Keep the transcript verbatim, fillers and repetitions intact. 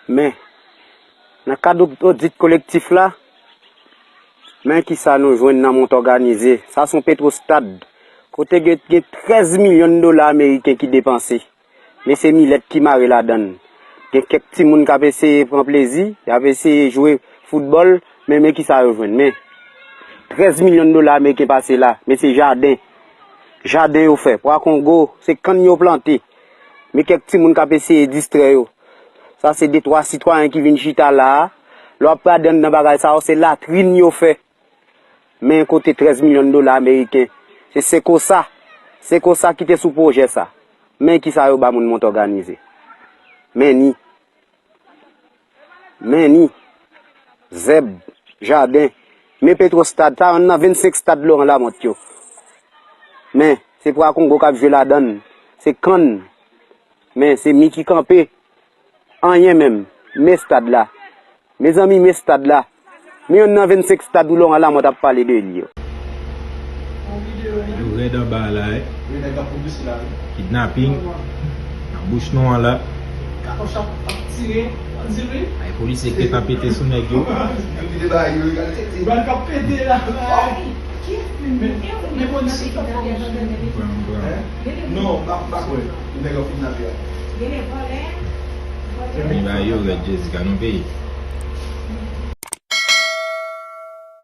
Men, nan kad od- odit kolektif la, men kisa nou jwenn nan Mont Òganize. Sa se yon Petrostad. Kote gen, gen trèz milyon dola ameriken ki depanse. Men se milèt ki mare ladan l. Gen kèk timoun k ap eseye pran plezi, y ap eseye jwe foutbòl, men, men kisa yo jwenn. Men, trèz milyon dola ameriken pase la, men se jaden. Jaden yo fè. Pwa Kongo, se kann yo plante. Men kèk timoun k ap eseye distrè yo. Sa se de twa sitwayen ki vin chita la a. Lè w ap gade anndan bagay sa yo, se latrin yo fè. Men kote trèz milyon dola ameriken. Se Sekosa. Sekosa ki te sou pwojè sa. Men kisa yo ba moun Mont Òganize. Men ni. Men ni. Zèb. Jaden. Men Petrostad. Sa yonn nan vennsenk stad Laurent Lamothe yo. Men, se Pwa Kongo k ap jwe ladan l. Se kann. Men, se mi ki kanpe. Anyen menm. Men stad la. Mezanmi, men stad la. Men yonn nan vennsenk stad ou Laurent Lamothe ap pale de li yo. Yo rèd anba a la, wi. Kidnaping. Nan bouch nou an la. Ay, polisye k te tan pete sou nèg yo. Bal k ap pete la. Men, men polisye k ap fè yon jan de nèg. Non, m pa, m pa kwè. Nèg ap kidnape a. Gen bagay yo rèd, Jessica, nou peye.